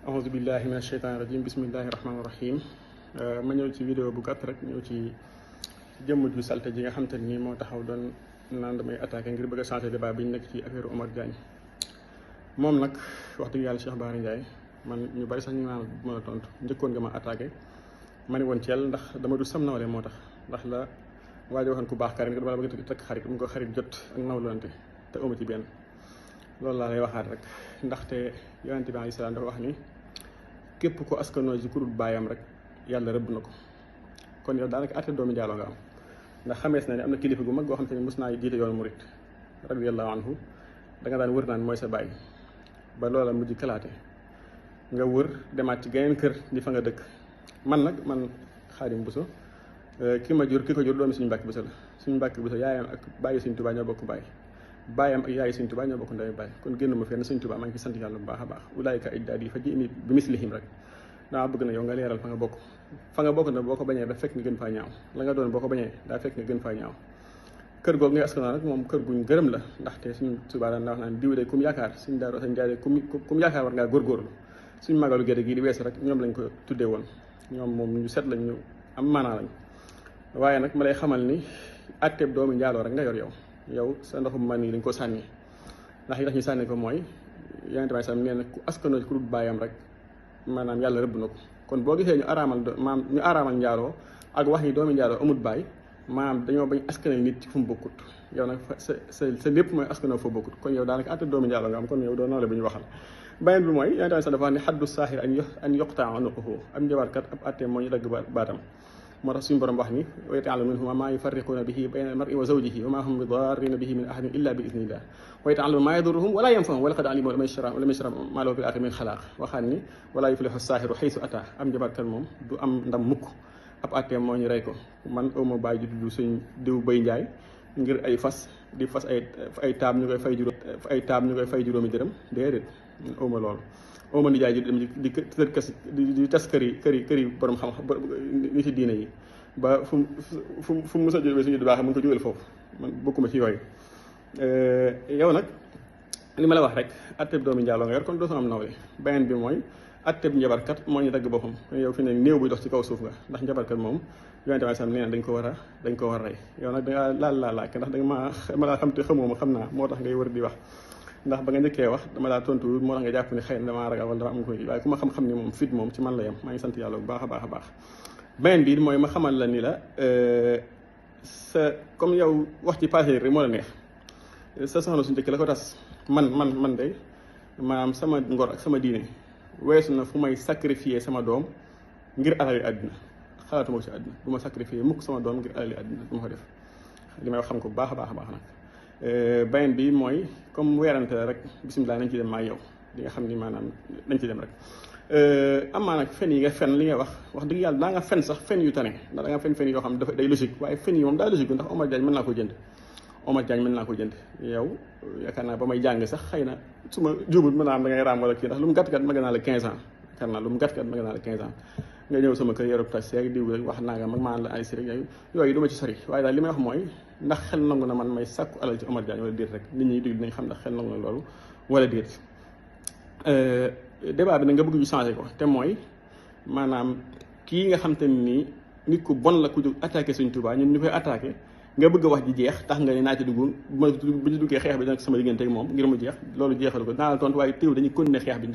auzu billahi min asheytaani rajim bismillahi rahmaani rahim ma ñëw ci vidéo bu gàtt rek ñëw ci jëmm ju salte ji nga xam te ni moo taxaw doon naan damay attaqué ngir bëgg a changé débat bi ñu nekk ci affaire Omar Diagne. moom nag wax dëgg yàlla Cheikh Bara Ndiaye man ñu bari sax ñu naan bu ma la tontu njëkkoon nga ma attaqué ma ne woon ci yàlla ndax dama du sam nawle moo tax ndax la waajo waxoon ku baax karim nga dama la bëgg a takk xarit mu ko xarit jot ak nawlante te amu ci benn. loolu laa lay waxaat rek ndaxte yonent bi alayhi salaam dafa wax ni képp ko askanoo ci kurut baayam rek yàlla rëbb na ko. kon yow daanaka àtte doomi njaaloo nga am ndax xamees na ne am na kilifa gu mag goo xam te ne mos naa jiite yoonu murit radiyallahu anhu da nga daan wër naan mooy sa baay ba loola mujj kalaate nga wër demaat ci geneen kër di fa nga dëkk. man Xaadim Buso ki ma jur ki ko jur doomi suñu Mbàkke Buso la suñu Mbàkke Buso yaayam ak bàyyi Sëñ Tuubaa ñoo bokk baay baayam ak yaayi Sëñ Tuubaa ñoo bokk ndey baay kon génn ma fenn Sëñ Tuubaa maa ngi ci sant yàlla bu baax a baax ulaayika ajdaadi fa ji'ni bi mislihim rek daa bëgg na yow nga leeral fa nga bokk na boo ko bañee da fekk nga gën faa ñaaw la nga doon boo ko bañee daa fekk nga gën faa ñaaw kër googu ngay askanoo nag moom kër guñ gërëm la ndaxte Sëñ Tuubaa daan wax naan diw de kum yaakaar suñ daaru sañ jaay kum yaakaar war ngaa góorgóorlu suñ magalu gerte gii di weesu rek ñoom lañ ko tuddee woon ñoom moom ñu set lañ ñu am maanaa lañ waaye nag ma lay xamal ni atteeb doomu njaaloo rek nga yor yow sa ndoxum man nii dañ ko sànni ndax yi tax ñu sànni ko mooy yonent bi sam nee na ku askanoo ci ku dul baayam rek maanaam yàlla rëbb na ko kon boo gisee ñu araamal njaaloo ak wax ni doomi njaaloo amut baay maanaam dañoo bañ askanal nit ci fu mu bokkut yow nag sa lépp mooy askanoo fa bokkut kon yow daanaka atte doomi njaaloo nga am kon yow doo noole bu ñu waxal beneen bi mooy yonent bi sax dafa wax ne xaddu saaxir an yuqtaa unuquhu am njabarkat ab atte moo ñu dagg baatam moo tax suñu borom wax ni wa yata'allamu minhuma maa yufarriquuna bihi bayna al-mar'i wa zawjihi wa maa hum bidarriina bihi min ahadin illa bi idnillah wa yata'allamu maa yadurruhum wa laa yanfa'uhum wa laqad alimu liman ishtarahu maa lahu fil aaxirati min xalaaq waxaat ni wa laa yuflihu saaxiru xaysu ataa am njabarkat moom du am ndam mukk ab àtte moo ñu rey ko man awma bàyyi ju tudd suñ diw bay njaay ngir ay fas di fas ay taab ñu koy fay juróomi dërëm déedéet awma loolu awma nijaay ji dem di tas këri borom xam-xam ni ci diine yi ba fu mu mos a jógee suñu du baax mu ngi ko jógal foofu man bokkuma ci yooyu yow nag li ma la wax rek atteb doomi njaaloo nga yor kon doo am nawle beneen bi mooy atteb njabarkat moo ñu dagg boppam yow fi ne néew buy dox ci kaw suuf nga ndax njabarkat moom yonente bi sam nee na dañ ko war a rey yow nag dangaa laak ndax danga ma laa xam te xamoo ma xam naa moo tax ngay wër di wax ndax ba nga njëkkee wax dama laa tontu moo tax nga jàpp ni xëy na damaa ragal wala dama am ko waaye ku ma xam-xam ni moom fit moom ci man la yem maa ngi sant yàlla bu baax a baax beneen bi mooy ma xamal la ni la comme yow wax ci passé rek moo la neex sa soxna su njëkk la ko tas man de maanaam sama ngor ak sama diine weesu na fu may sacrifier sama doom ngir alali àddina xalaatuma ko ci àddina du ma sacrifier mukk sama doom ngir alali àddina du ma ko def li may wax xam ko bu baax a baax nag beneen bi mooy comme weerante la rek bisimilah nañ ci dem maa yow di nga xam ni maanaam nañ ci dem rek amaa nag fen yi nga fen li ngay wax dëgg yàlla daa nga fen sax fen yu tane ndax da nga fen yoo xam ne dafa day logique waaye fen yi moom daa logique ndax Omar Diagne mën naa ko jënd yow yaakaar naa ba may jàng sax xëy na su ma jubut mën naa am da ngay raam wala kii ndax lu mu gàtt-gàtt ma gën naa la 15 ans yaakaar naa lu mu gàtt-gàtt ma gën naa la 15 ans nga ñëw sama kër yorub tax seeg diw rek wax naa nga mag maan la ay si rek yooyu du ma ci sori waaye daal li may wax mooy ndax xel nangu na man may sàkku alal ci Omar Diagne wala déet rek nit ñi dégg dinañ xam ndax xel nangu na loolu wala déet débat bi nag nga bëgg ñu changé ko te mooy maanaam kii nga xam te nii nit ku bon la ku jóg attaqué Sëñ Tuubaa ñun ñu koy attaqué nga bëgg a wax ji jeex tax nga ne naa ci dugg bu ñu duggee xeex bi dana sama diggante ak moom ngir mu jeex loolu jeexal ko naa la tontu waaye teew dañuy continuer xeex bi